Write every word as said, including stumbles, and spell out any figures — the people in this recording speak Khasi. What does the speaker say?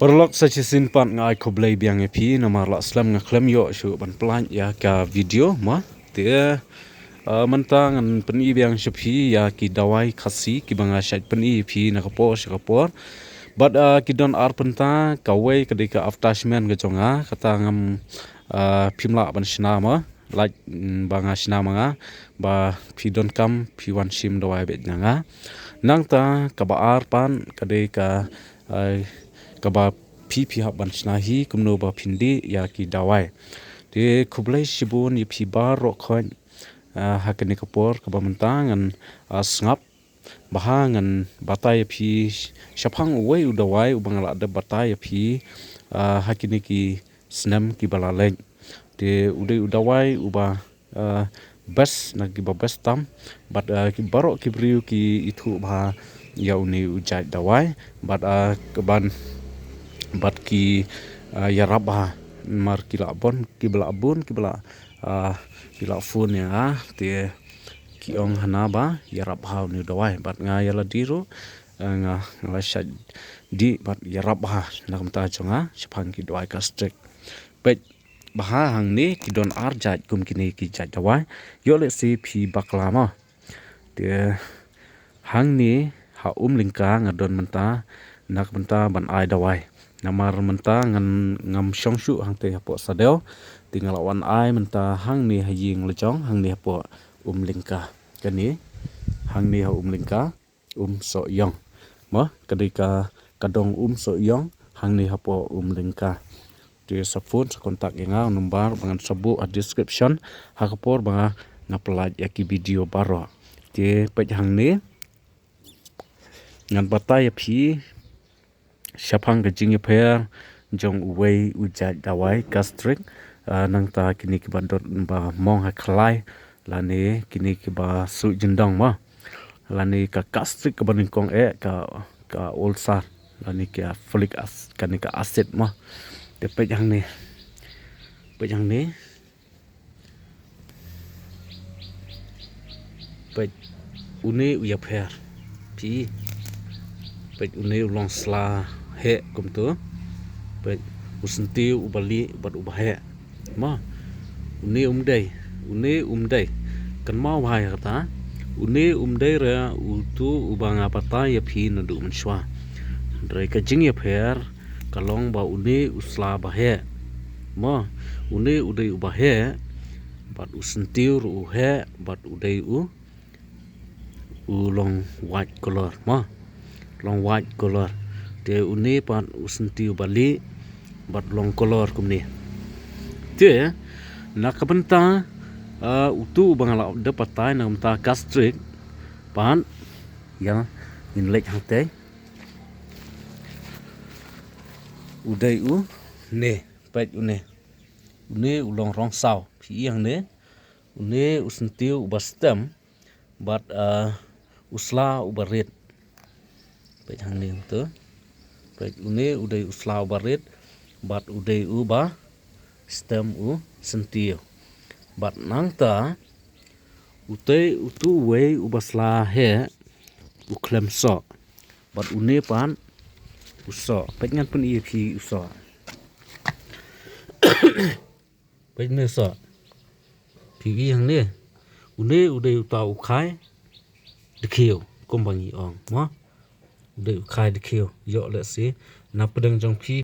Paralok, sa shisien pat nga ai khublei biang ïa phi namar la slem nga khlem ïoh shuh ban pynlait ïa ka video mo. Te mynta ngan pyni biang sha phi ïa ki dawai Khasi kiba nga shait pyni ïa phi na ka por sha ka por. Bad ki don ar pynta, kawei ka dei ka after treatment ka jong nga, kata ngam phim lah ban shna mo. Lait ba nga shna ma nga, ba phi donkam phi wan shim dawai beit na nga. Nangta kaba ar pat ka dei ka kaba phi phi hap ban shna hi kumno ba phin dih ïa ki dawai. Te khublei shibun ïa phi baroh khoit ha kane ka por kaba mynta ngan sngap bha ngan batai ïa phi shaphang uwei u dawai uba nga la dep batai ïa phi ha kine ki snem kiba la leit. Te u dei u dawai uba best na kiba best tam. Bad ki baroh ki briew ki ithuh bha ïa une u jait dawai bad ka ban bad ki ïarap bha namar ki la bun kiba la bun kiba la ki la phone ïa nga te ki ong hana ba ïarap bha une u dawai bad nga ïa lade ruh nga nga la shait dih bad ïarap bha na ka bynta jong nga shaphang ki dawai gastric. Peit bha hangne ki don ar jait kum kine ki jait dawai. Ïoh lehse phi bakla mo. Te hangne ha Umlyngka nga don mynta na ka bynta ban ai dawai. Namar mynta ngan ngam shong shuh hangtei hapoh Sadew. Te nga la wan ai mynta hangne ha ïing la jong hangne hapoh Umlyngka. Kane hangne ha Umlyngka. Umsohïong. Mo, ka dei ka ka dong Umsohïong hangne hapoh Umlyngka. Te sa phone sa contact ïa nga, number ba ngan sa buh ha description ha ka por ba nga pynlait ïa ki video baroh. Te peit hangne ngan batai ïa phi shaphang ka jingïapher jong uwei u jait dawai gastric. Nangta kine kiba don ba mong ha khlai lane kine kiba suh jyndong mo. Lane ka gastric kaba nyngkong eh ka ka ulcer lane ka folic acid kane ka acid mo. Te peit hangne. Peit hangne. Peit une u ïapher. Phi. Peit une u long sla heh kumto. Peit u syntiew uba lieh bad uba heh. Mo. Une um dei. Une um dei. Kynmaw bha ïa kata. Une um dei re uto uba nga batai ïa phi naduh mynshuwa. Hynrei ka jingïapher ka long ba une u sla ba heh. Mo, une u dei uba heh bad u syntiew ruh u heh bad u dei u u long white color mo. Long white color. Te une pat u syntiew ba lieh bad long color kumne. Te na ka bynta uto uba nga la dep batai na ka bynta gastric pat ïa ngin leit hangtei. U dei une, peit une. Une u long rong saw, phi i hangne. Une u syntiew uba stem bad u sla uba rit. Peit hangne to. Peit une u dei u sla uba rit bad u dei uba stem u syntiew. Bad nangta utei uto uwei uba sla heh u khlem soh. Bad une pat u soh. Peit ngan pyni ïa phi u soh. Peit une u soh. Phi i hangne. Une u dei uta u khai dkhiew kumba ngi ong mo. U dei u khai dkhiew. Ïoh lehse na pdeng jong phi